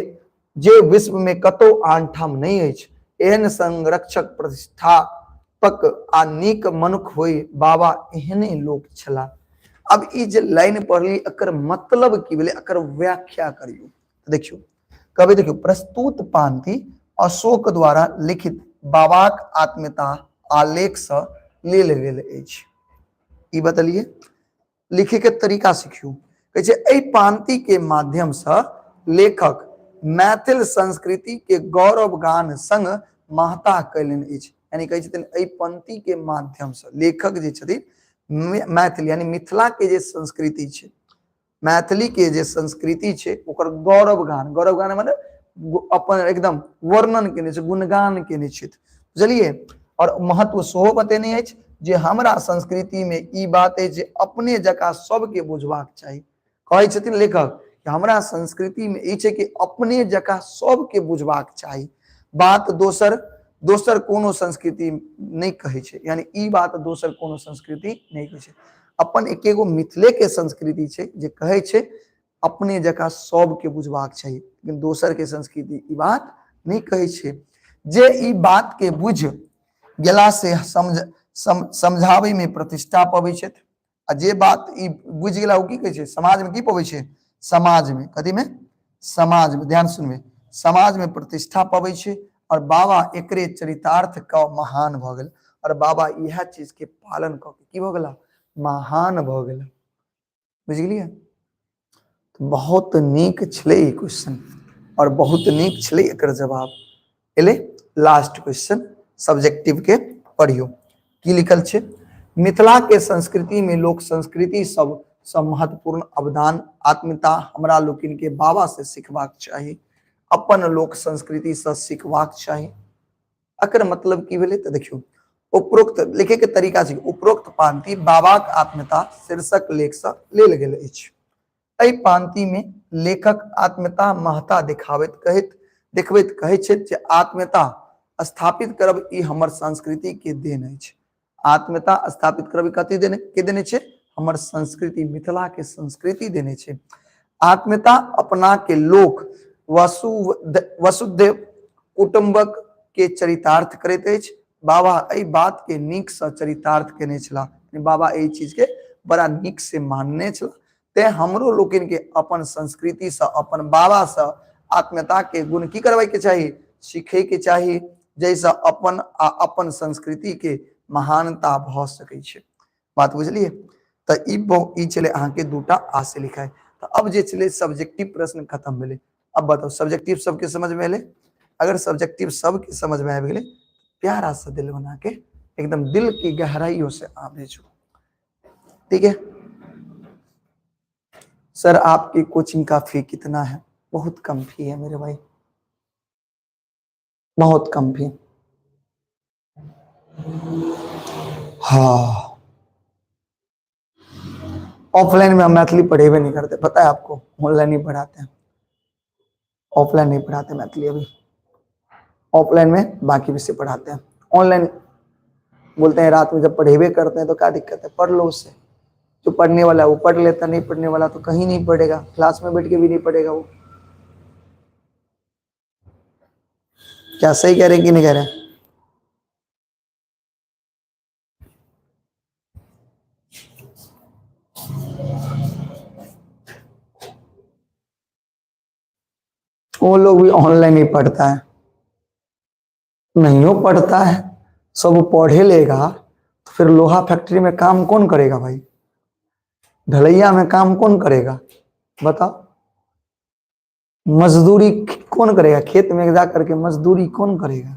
जे विश्व में कतौ आन ठाम नहीं अछि, एहन संरक्षक प्रतिष्ठापक आ नीक मनुख होई बाबा एहने लोक छला। अब ई जे लाइन पढ़ली एकर मतलब की भेलै, एकर व्याख्या करियो। देखियो कभी देखियो, प्रस्तुत पांति अशोक द्वारा लिखित बाबाक आत्मीयता आलेख से लेल गेल अछि। ई बतलिए लिखे के तरीका सिखियो। कहै छै एहि पांति के माध्यम से लेखक मैथिल संस्कृति के गौरव गान संग महता कयलनि अछि। यानी कहै छथिन एहि पंक्ति के माध्यम से लेखक जे छथिन मैथिल यानी मिथिला के जे संस्कृति छै, मैथिली के जे संस्कृति छै ओकर गौरव गान, गौरव गान माने अपन एकदम वर्णन केने छै, गुणगान केने छथि, बुझलिए। और महत्व सेहो बतेने अछि जे हमरा संस्कृति में ई बात अछि जे अपने जकाँ सबके बुझबाक चाही। कहै छथिन लेखक कि हमरा संस्कृति में ई छै कि अपने जकाँ सबके बुझबाक चाही, बात दोसर दोसर कोनो संस्कृति नहि कहै छै, यानी ई बात दोसर कोनो संस्कृति नहि कहै छै। अपन एकेगो मिथिले के संस्कृति छै जे कहै छै अपने जकाँ सबके बुझबाक चाही, लेकिन दोसर के संस्कृति ई बात नहि कहै छै। जे ई बात के बुझ गेला से समझाबै में प्रतिष्ठा पबै छथि, आ जे बात ई बुझि गेला ओ की कहै छै, समाज में की पबै छै, समाज में, कथी में, समाज में, ध्यान सुनबै, समाज में प्रतिष्ठा पबै छै। और बाबा एकरे चरितार्थ क महान भऽ गेल, और बाबा इएह चीज के पालन कऽ के की भऽ गेला, महान भऽ गेला। बुझि गेलियै? बहुत नीक छलै ई क्वेश्चन और बहुत नीक छलै एकर जवाब। एलै लास्ट क्वेश्चन सब्जेक्टिव के, पढ़ियो की लिखल छै। मिथिला के संस्कृति में लोक संस्कृति सब सब महत्वपूर्ण अवदान आत्मीयता हमरा लोकिन के बाबा से सीखबाक चाही, अपन लोक संस्कृति से सीखबाक चाही। एकर मतलब की भेलै तऽ देखियौ उपरोक्त लिखे के तरीका छै, उपरोक्त पांति बाबाक आत्मीयता शीर्षक लेख से लेल गेल अछि। एहि पांति में लेखक आत्मीयता महत्ता देखाबैत कहैत देखबैत कहै छथि जे आत्मीयता स्थापित करब ई हमर संस्कृति के देन अछि। आत्मीयता स्थापित करब कथी देने के देने छै, हमर संस्कृति, मिथिला के संस्कृति देने छै। आत्मीयता अपना के लोक वसुधैव कुटुम्बक के चरितार्थ करैत अछि। बाबा एहि बात के नीक से चरितार्थ केने छलाह, बाबा एहि चीज के बड़ा नीक से मानने छलाह। तें हमरो लोकनि के अपन संस्कृति से, अपन बाबा से आत्मीयता के गुण की करबै के चाही, सीखे के चाही, जाहिसँ अपन आ अपन संस्कृति के महानता भऽ सकै छै। बात बुझलियै? तऽ ई ई छलै अहाँके दूटा आशय लिखाइ। तऽ अब जे छलै सब्जेक्टिव प्रश्न खत्म भेलै। अब बताउ सब्जेक्टिव सबके समझ में एलै? अगर सब्जेक्टिव सबके समझ में आबि गेलै, प्यारा सा दिल बना के एकदम दिल की गहराइयों से आप भेजू। ठीक है सर, आपकी कोचिंग का फी कितना है? बहुत कम फी है मेरे भाई, बहुत कम फी। हाँ, ऑफलाइन में हम मैथिली पढ़ेबे नहीं करते, पता है आपको, ऑनलाइन ही पढ़ाते हैं, ऑफलाइन नहीं पढ़ाते मैथिली। अभी ऑफलाइन में बाकी विषय पढ़ाते हैं, ऑनलाइन बोलते हैं रात में जब पढ़ेबे करते हैं तो क्या दिक्कत है, पढ़ लो। उससे जो पढ़ने वाला है वो पढ़ लेता, नहीं पढ़ने वाला तो कहीं नहीं पढ़ेगा, क्लास में बैठ के भी नहीं पढ़ेगा वो। क्या सही कह रहे हैं कि नहीं कह रहे हैं? वो लोग भी ऑनलाइन ही पढ़ता है, नहीं वो पढ़ता है, सब पढ़े लेगा तो फिर लोहा फैक्ट्री में काम कौन करेगा भाई, ढलैया में काम कौन करेगा बताओ, मजदूरी कौन करेगा, खेत में जा करके मजदूरी कौन करेगा।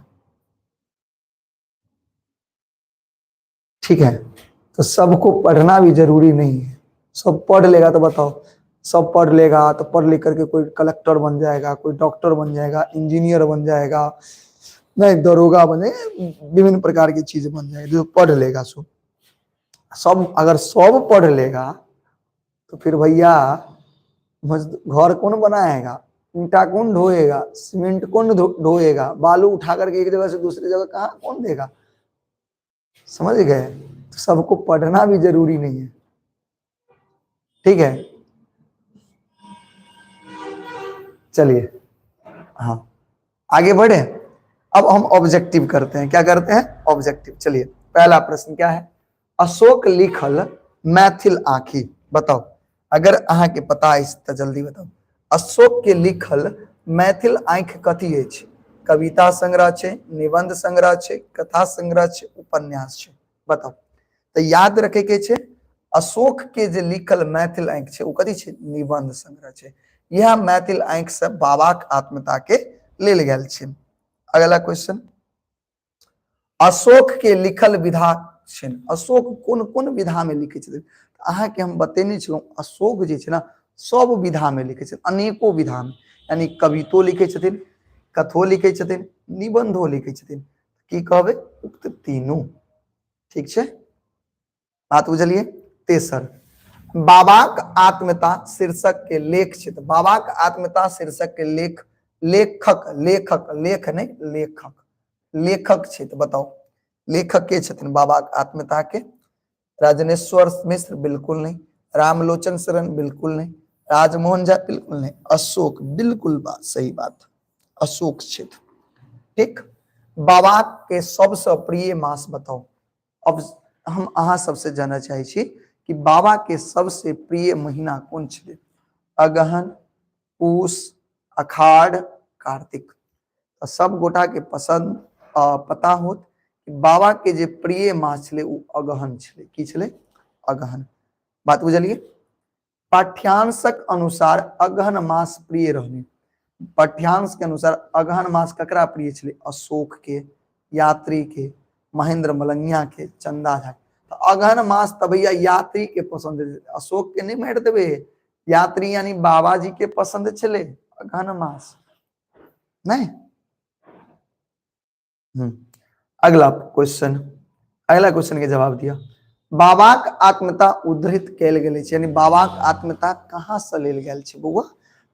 ठीक है, तो सबको पढ़ना भी जरूरी नहीं है। सब पढ़ लेगा तो बताओ, सब पढ़ लेगा तो पढ़ लिख करके कोई कलेक्टर बन जाएगा, कोई डॉक्टर बन जाएगा, इंजीनियर बन जाएगा, नहीं दरोगा बन जाएगा, विभिन्न प्रकार की चीज बन जाएगी जो पढ़ लेगा। सो सब अगर सब पढ़ लेगा तो फिर भैया घर कौन बनाएगा, ईंटा कौन ढोएगा, सीमेंट कौन ढोएगा, बालू उठा करके एक जगह से दूसरी जगह कहाँ कौन देगा। समझ गए? तो सबको पढ़ना भी जरूरी नहीं है। ठीक है, चलिए हाँ आगे बढ़े। अब हम ऑब्जेक्टिव करते हैं। क्या करते हैं? ऑब्जेक्टिव। चलिए पहला प्रश्न क्या है? अशोक लिखल मैथिल आंखी। बताओ अगर अहाँ के पता अछि तो जल्दी बताओ। अशोक के लिखल मैथिल आंखि कथी अछि? कविता संग्रह छै, निबंध संग्रह छै, कथा संग्रह छै, उपन्यास छै? बताओ। तो याद रखे के छै अशोक के जे लिखल मैथिल आंखि छै ओ कथी छै? निबंध संग्रह छै। यह मैथिल आंखि से बाबाक आत्मता के लेल गेल छै। अगला क्वेश्चन, अशोक के लिखल विधा छनि। अशोक कोन कोन विधा में लिखे छथिन? अहाँ के हम बतेने छलहुँ अशोक जे छै ने सब विधा में लिखे छथिन, अनेको विधा में, यानी कवितो लिखे छथिन, कथो लिखे छथिन, निबंधो लिखे छथिन। की कहबै? उक्त तीनू। ठीक छै, बात बुझलियै? तेसर, बाबाक आत्मता शीर्षक के लेख छै। तऽ बाबाक आत्मता शीर्षक के लेख, लेखक, लेखक, लेख नहीं, लेखक, लेखक छै। तऽ बताउ लेखक के छथिन बाबाक आत्मता के? राजनेश्वर मिश्र बिल्कुल नहीं, रामलोचन शरण बिल्कुल नहीं, राजमोहन झा बिल्कुल नहीं, अशोक बिल्कुल बात सही बात, अशोक छथि। ठीक, बाबा के सबसे प्रिय मास बताओ। अब हम अहाँ सबसे जानऽ चाहै छी कि बाबा के सबसे प्रिय महीना कोन छलै? अगहन, पूस, अखाढ़, कार्तिक। तऽ सब गोटा के पसंद पता होत कि बाबा के जे प्रिय मास छलै ओ अगहन छलै। की छलै? अगहन। बात बुझलियै? पाठ्यांशक अनुसार अगहन मास प्रिय रहने। पाठ्यांश के अनुसार अगहन मास ककरा प्रिय छलै? अशोक के, यात्री के, महेंद्र मलंगिया के, चंदा झा। तऽ अगहन मास तऽ भैया यात्री के पसंद, अशोक के नहीं मारि देबै, यात्री यानी बाबा जी के पसंद छलै अगहन मास, नहीं? अगला क्वेश्चन, अगला क्वेश्चन के जवाब दिया। बाबाक आत्मता उद्धृत कयल गेल अछि, यानी बाबाक आत्मता कहाँ से लेल गेल छै बौआ?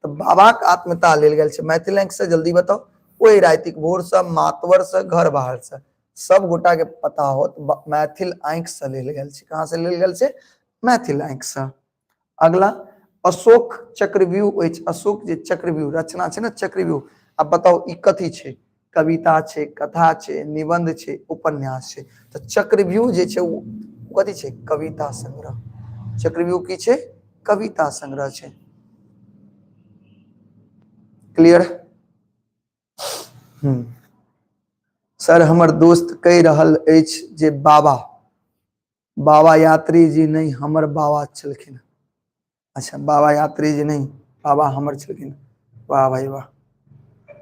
तऽ बाबाक आत्मता लेल गेल छै मैथिल अंक से, जल्दी बताओ। ओहि रातिक भोर से, मातवर से, घर बाहर से, सब गोटा के पता होत मैथिल आंखि से लेल गेल छै। कहाँ से लेल गेल छै? मैथिल आंखि से। अगला, अशोक चक्रव्यूह अछि। अशोक जे चक्रव्यूह रचना छै ने, चक्रव्यूह, अब बताओ ई कथी छै? कविता छै, कथा छै, निबंध छै, उपन्यास छै? तऽ चक्रव्यूह जे छै ओ कथी छै? कविता संग्रह। चक्रव्यूह की छै? कविता संग्रह छै। क्लियर? सर हमर दोस्त कहि रहल अछि जे बाबा बाबा यात्री जी नहीं हमर बाबा छलखिन। अच्छा, बाबा यात्री जी नहीं, बाबा हमर छलखिन। वाह भाई वाह।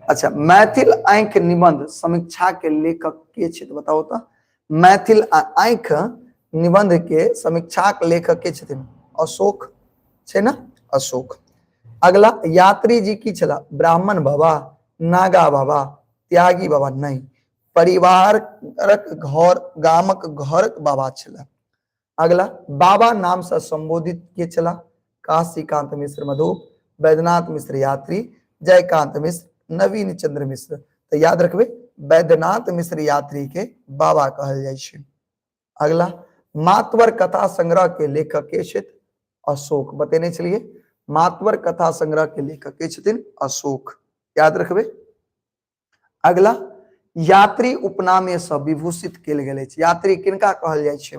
अच्छा, मैथिल आंखि निबंध समीक्षा के लेखक के छथि? बताओ तो। मैथिल आंखि निबंध के समीक्षा के लेखक के छथिन? अशोक छै ना, अशोक। अगला, यात्री जी की छला? ब्राह्मण बाबा, नागा बाबा, त्यागी बाबा? नहीं, परिवारक घर, गामक घरक बाबा छला। अगला, बाबा नाम से संबोधित के छला? काशीकांत मिश्र मधु, वैद्यनाथ मिश्र यात्री, जयकांत मिश्र, नवीन चंद्र मिश्र। तो याद रखबे वैद्यनाथ मिश्र यात्री के बाबा कहल जाइ छै। अगला, मातवर कथा संग्रह के लेखक के छथि? अशोक। बतेने छलिए मातवर कथा संग्रह के लेखक के छथिन? अशोक, याद रखबे। अगला, यात्री उपनामे से विभूषित कयल गेल अछि। यात्री किनका कहल जाइ छै?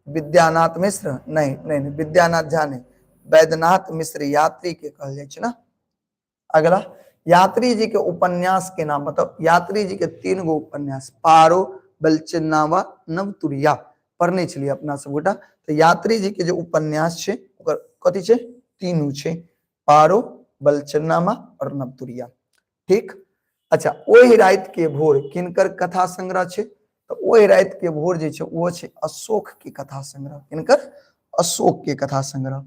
विद्यानाथ मिश्र? नहीं नहीं नहीं, विद्यानाथ झा नहीं, वैद्यनाथ मिश्र यात्री के कहल जाइ छै ना। अगला, यात्री जी के उपन्यास के नाम बताओ। यात्री जी के 3 गो उपन्यास, पारो, बलचनावा, नवतुरिया, पढ़ने छलियै अपना सब गोटा। तो यात्री जी के जे उपन्यास छै ओकर कथी छै? तीनू छै, पारो, बलचनामा और नवतुरिया। ठीक। अच्छा, ओहि राति के भोर किनकर कथा संग्रह छै? तो ओहि राति के भोर जे छै वो छै अशोक के कथा संग्रह। किनकर? अशोक के कथा संग्रह।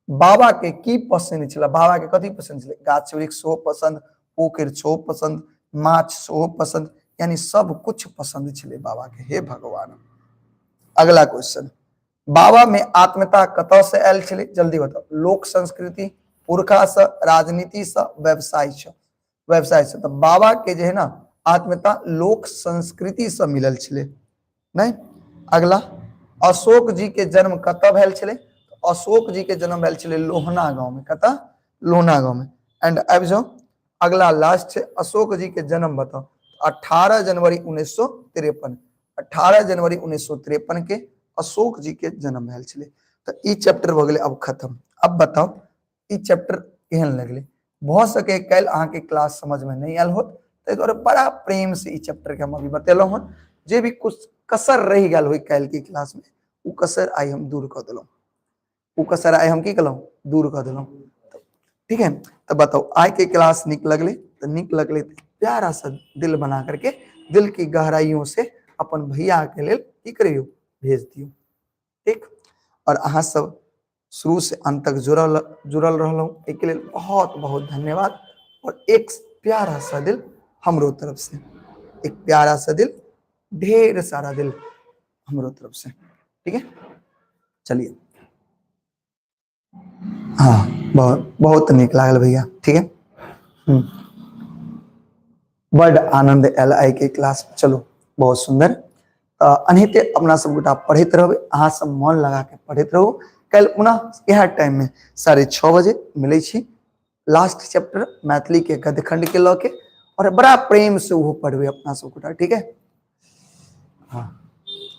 बाबा के की पसंद छलै? बाबा के कथी पसंद छलै? गाछ वृक्ष सेहो पसंद, पोखरि सेहो पसंद, माछ सेहो पसंद, यानी सब कुछ पसंद छलै बाबा के। हे भगवान। अगला क्वेश्चन, बाबा में आत्मता कतऽ से आयल छलै? जल्दी बताओ। लोक संस्कृति, पुरखा से, राजनीति से, व्यवसाय से? व्यवसाय से। तो बाबा के जे है ना आत्मता लोक संस्कृति से मिलल छलै, नहीं? अगला, अशोक जी के जन्म कतऽ भेल छलै? अशोक जी के जन्म भेल छलै लोहना गांव में। कतऽ? लोहना गांव में। एंड आबि जाओ, अगला लास्ट छै, अशोक जी के जन्म बताओ। 18 जनवरी 1953, 18 जनवरी 1953 के अशोक जी के जन्म भेल छलै। तऽ ई चैप्टर भऽ गेलै अब खत्म। अब बताओ ई चैप्टर केहन लगलै? भऽ सके काल्हि अहाँके क्लास समझ में नहीं आयल होत, ताहि दुआरे बड़ा प्रेम से ई चैप्टर के हम अभी बतेलहुँ हन। जे भी कुछ कसर रहि गेल होय काल्हि के क्लास में, ओ कसर आइ हम दूर कऽ देलहुँ। ओ कसर आइ हम की केलहुँ? दूर कऽ देलहुँ। ठीक है, तऽ बताओ आइ के क्लास नीक लगलै? तऽ नीक लगलै तऽ प्यारा सा दिल बना करके दिल की गहराइयों से अपन भैया के लेल की करियौ? भेज दियौ। ठीक, और अहाँ सब शुरू से अंत तक जुड़ल जुड़ल रहलहुँ, एहिके लेल बहुत बहुत धन्यवाद। और एक प्यारा सा दिल हमरो तरफ से, एक प्यारा सा दिल, ढेर सारा दिल हमरो तरफ से। ठीक है, चलिए। हाँ, बहुत बहुत नीक लागल भैया। ठीक है, बड आनंद आयल आइ के क्लास। चलो, बहुत सुंदर। तऽ एनाहिते अपना सब गोटा पढ़ैत रहबै, अहाँ सब मन लगा के पढ़ैत रहू। काल्हि पुनः इएह टाइम में 6:30 बजे मिलै छी लास्ट चैप्टर मैथिली के गद्यखंड के लऽ के, और बड़ा प्रेम से ओहो पढ़बै अपना सब गोटा, ठीक है? हाँ,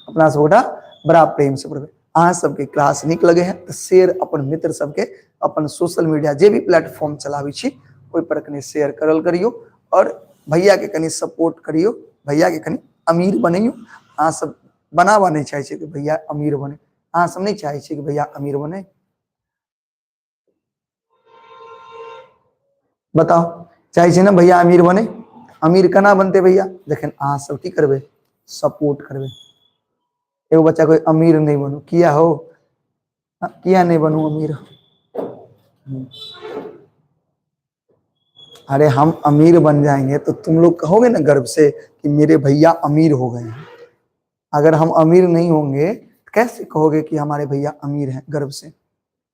अपना सब गोटा बड़ा प्रेम से पढ़बै। अहाँ सबके क्लास नीक लगे है तऽ शेयर अपन मित्र सबके, अपन सोशल मीडिया जे भी प्लेटफॉर्म चलाबै छी ओहि पर कनि शेयर करल करियौ, और भैया के कनि सपोर्ट करियौ, भैया के कनि अमीर बनैयौ। अहाँ सब बनाबऽ नहि चाहै छियै कि भैया अमीर बने, अहाँ सब नहि चाहै छियै कि भैया अमीर बने? बताओ, चाहै छियै ने भैया अमीर बने? अमीर केना बनतै भैया? जखन अहाँ सब की करबै, सपोर्ट करबै। एगो बच्चा कोई अमीर नहीं बनू, किया हो, किया नहीं बनू अमीर? अरे हम अमीर बन जाएंगे तो तुम लोग कहोगे ना गर्व से कि मेरे भैया अमीर हो गए हैं। अगर हम अमीर नहीं होंगे तो कैसे कहोगे कि हमारे भैया अमीर हैं? गर्व से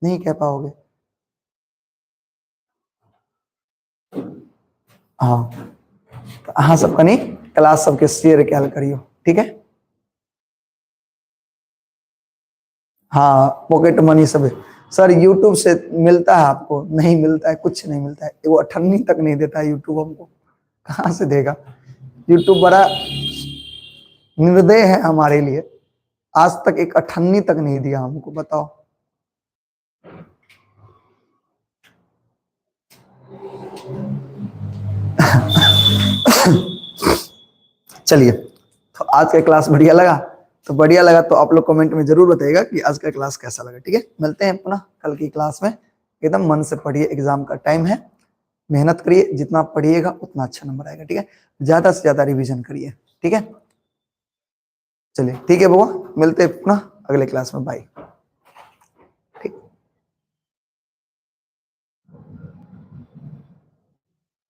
नहीं कह पाओगे। हाँ, तो अहाँ सब कनी क्लास सबके शेयर कैल करियो, ठीक है? हाँ, पॉकेट मनी सब सर यूट्यूब से मिलता है आपको? नहीं मिलता है, कुछ नहीं मिलता है, वो अठन्नी तक नहीं देता है यूट्यूब हमको, कहाँ से देगा? यूट्यूब बड़ा निर्दय है हमारे लिए, आज तक एक अठन्नी तक नहीं दिया हमको, बताओ। चलिए, तो आज का क्लास बढ़िया लगा तो बढ़िया लगा तो आप लोग कमेंट में जरूर बताइएगा कि आज का क्लास कैसा लगा, ठीक है? मिलते हैं पुनः कल की क्लास में। एकदम मन से पढ़िए, एग्जाम का टाइम है, मेहनत करिए, जितना पढ़िएगा उतना अच्छा नंबर आएगा, ठीक है? ज्यादा से ज्यादा रिवीजन करिए, ठीक है? चलिए ठीक है बुआ, मिलते हैं पुनः अगले क्लास में, बाय।